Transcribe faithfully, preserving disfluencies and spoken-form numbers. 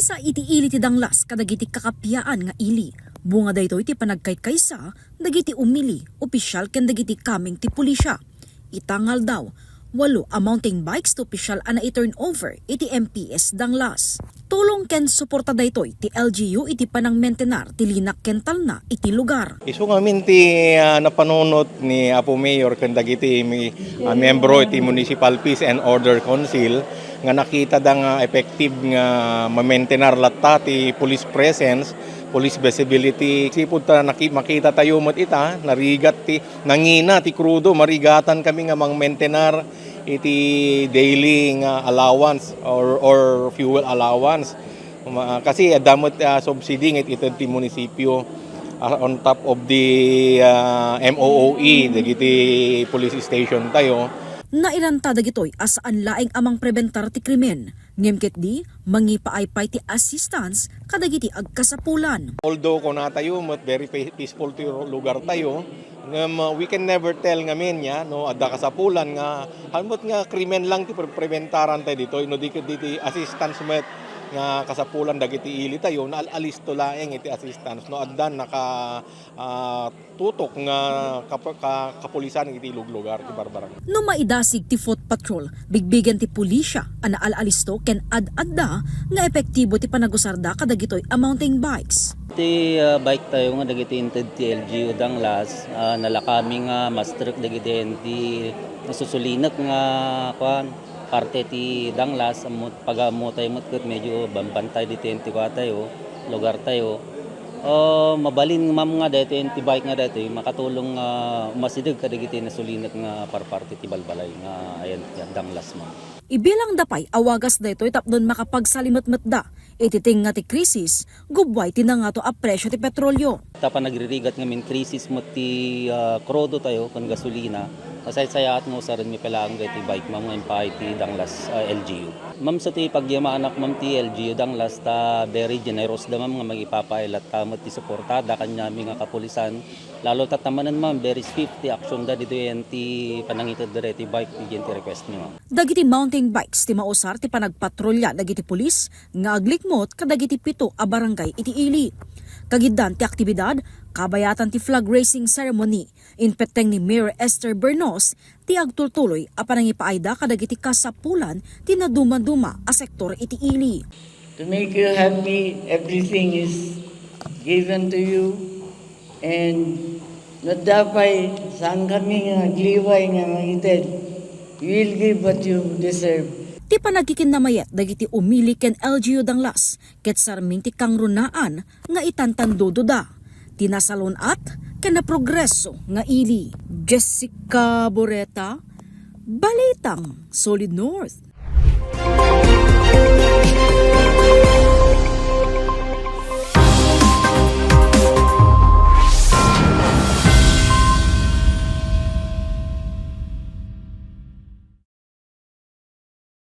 Sa iti ili ti Danglas kadagiti kakapiaan nga ili, bunga daytoy ti panagkaykaysa dagiti umili, opisyal ken dagiti kameng ti pulisya. Ita nga aldaw, walo a mountain bikes ti opisyal a nai-turnover iti M P S Danglas. Tulong ken suporta daytoy ti L G U iti panangmentenar ti linak ken talna iti lugar. Isu ngamin ti, ah, napanunot ni Apo Mayor ken dagiti mi-, ah, miyembro iti Municipal Peace and Order Council nga nakita da nga effective nga mamentenar latta ti police presence, police visibility. Sipud ta naki-, makita tayo met ita, narigat ti, nangina ti krudo, marigatan kami nga mangmentenar iti daily nga allowance or, or fuel allowance. Ma-, kasi adda met, ah, subsidy nga ited ti munisipyo, ah, on top of the, ah, M O O E, dagiti police station tayo. Nairanta dagitoy a saan laeng a mangprebentar ti krimen, ngem ketdi, mangipaay pay ti assistance kadagiti agkasapulan. Although kuna tayo, met very pe-, peaceful ti ru-, lugar tayo, ngem, uh, we can never tell ngamin ya, no, adda kasapulan nga, hamot nga krimen lang ti pre-, preventaran tayo ditoy, no, di, di, di assistance met nga kasapulan dagiti ili tayo, naal-alisto laeng iti assistance, no, adda naka, ah, tutok nga kap-, ka-, kapulisan iti luglugar ti Barbarang. No maidasig ti foot patrol, bigbigen ti pulisya a naal-alisto ken ad-adda nga epektibo ti panagusarda kadagitoy a mountain bikes. Ti, ah, bike tayo nga dagiti inted ti L G U Danglas, ah, nalakami nga mastrek dagiti enti nasusulinek nga, kuan, parte ti Danglas, ammo, pag-ammo tayo met ket medyo bambantay ditoy enti kua tayo, lugar tayo. Ah, mabalin, ma'am, nga daytoy enti bike nga daytoy makatulong nga umasideg kadagiti nasulinek nga parparte ti balbalay nga ayan ti Danglas, ma'am. Ibilangda pay a wagas daytoy tapno makapagsalimetmetda iti tengnga ti krisis, gubbuay ti nangato a presyo ti petrolyo. Ta panagririgat ngamin krisis met ti, ah, krudo tayo ken gasolina, nasaysayaat nga usaren mi pelaeng daytoy bike, ma'am, nga impaay ti Danglas, ah, L G U. Ma'am, sa ti pagyamanak, ma'am, ti L G U Danglas ta very generous da, ma'am, nga mangipapaay latta met ti suportada kaniami nga kapulisan. Lalo ta manen, ma'am, very swift ti action da ditoy enti panangited daytoy bike, diay ti request mi, ma'am. Dagiti mountain bikes ti mausar ti panagpatrolya dagiti pulis nga aglikmot kadagiti pito a barangay iti ili. Kagiddan ti aktibidad, kabayatan ti flag raising ceremony, impetteng ni Mayor Esther Bernos ti agtultuloy a panangipaayda kadagiti kasapulan ti nadumaduma a sektor iti ili. To make you happy, everything is given to you. And no adda pay, saan kami nga agliway nga mangited. We will give what you deserve. Ti panagkikinnamayat dagiti umili ken L G U Danglas ket sarming ti kangrunaan nga itantandudoda ti nasalun-at ken naprogreso nga ili. Jessica Boreta, Balitang Solid North.